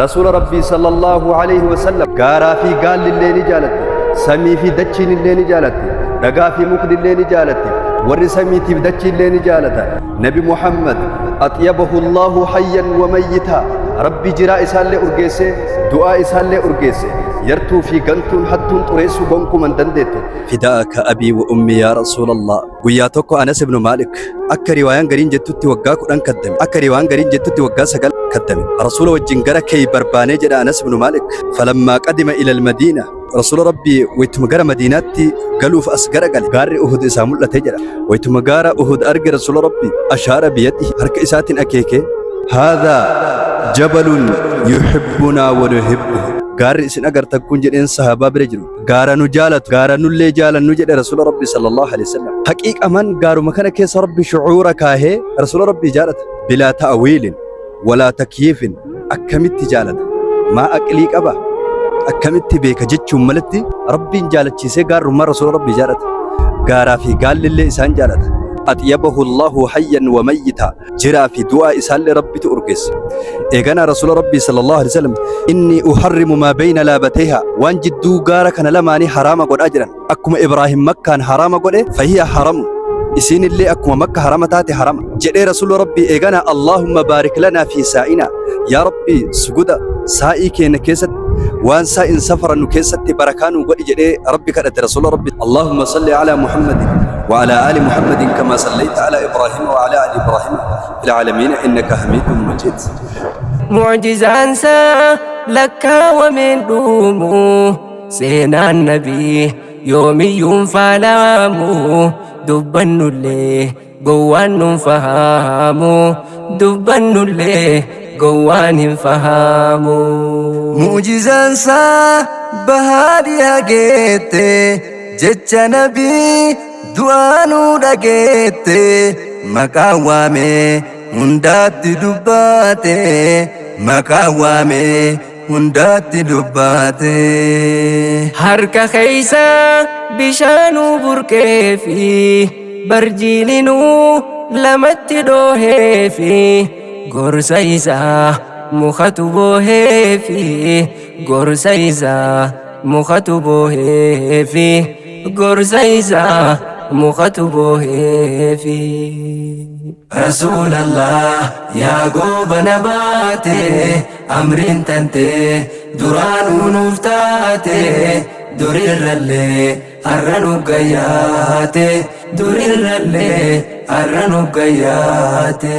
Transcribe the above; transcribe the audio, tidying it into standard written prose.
Rasuula Rabbii sallallahu alayhi wasallam gaaraa fi gaalli illee ni jaalatti, samii fi dachiin illee ni jaalatti, dhagaa fi mukni illee ni jaalatti, warri samiitiif dachii illee ni jaalata. Nabi Muhammad axyabahu Allahu hayyan wa mayyitaa, Rabbi jiraa isaallee urgeesse, du'aa isaallee urgeesse. Yartuu fi gantuun hattuun xureessuu gonkuman dandeettu. Fidaaka abii wa ummi yaa Rasuulallah. Guyyaa tokko Anas ibnu Maalik akka riwaayaan gariin jettutti waggaa 10 kaddame. Akka riwaayaan gariin jettutti waggaa 9 kaddame. Rasuula wajjin gara Keeybar baanee jedha Anas ibnu Maalik. Falammaa qadima ilal Madiina. Rasuula Rabbii waytuma gara Madiinaatti galuuf as garagale gaarri Uhud isaa mul'ate jedha. Waytuma gaara Uhud arge Rasuula Rabbii ashaara biyadihi harka isaatiin akeekee haadhaa jabalun yuhibbunaa wa nuhibbuhu. Gaarri isin agartan kun jedheen sahaabaa bira jiru. Gaara nu jaalatu, gaara nullee jaalannu jedhe Rasuula Rabbii sallallahu alaihi wasallam. Haqiiqaman gaaruma kana keessa Rabbi shucuura kaahee Rasuula Rabbii jaalata. Bilaa ta'wiilin walaa takyiifin akkamitti jaalata? Maa aqlii qaba? Akkamitti beeka jechuun malatti Rabbiin jaalachiisee gaarrummaa Rasuula Rabbii jaalata. Gaaraa fi gaallillee isaan jaalata. Axyabahu Allahu hayyan wa mayyita. Jiraa fi du'aa isaallee Rabbitu urgeesse. Eeganaa Rasuula Rabbii sallallahu alaihi wasallam inni uharrimu maa bayna laabatayha waan jidduu gaara kana lamaanii haraama godhaa jiran. Akkuma Ibraahim Makkaan haraama godhe fahiya haramu isiinillee akkuma Makka harama taate harama jedhee Rasuula Rabbii eeganaa Allahumma baarik lanaa fi saa'inaa yaa Rabbii suguda saa'ii keenya keessatti waan saa'in safarannu keessatti barakaa nuu godhi jedhee Rabbi kadhate Rasuula Rabbi. Allahumma salli ala Muhammadin wa ala ali Muhammadin kama sallayta ala Ibrahim wa ala ali Ibrahim fil aalamiin innaka hamiidun majiid. Mu'jizaansaa lakkaawameen dhumu seenaan nabii yoomiyyuun faalamu dubbannullee gowwaan nun fahamu dubbannullee gowwaan hin fahamu. Mu'jizaansaa bahaa dhiha geette jecha nabii du'aanuu dhageette maqaa waamee hundaatti dubbaate maqaa waamee hundaatti dubbaate. Harka keessa bishaanuu burqeefi barjiilinuu lamatti dhooheefi gorsa isaa mukatu booheefi gorsa isaa mukatu booheefi gorsa isaa mukatu booheefi. Rasuulallah yaa goobana baate amriin tante duraanuu nuuf taate durirrallee har'a nu gayyaate durirrallee har'a nu gayyaate.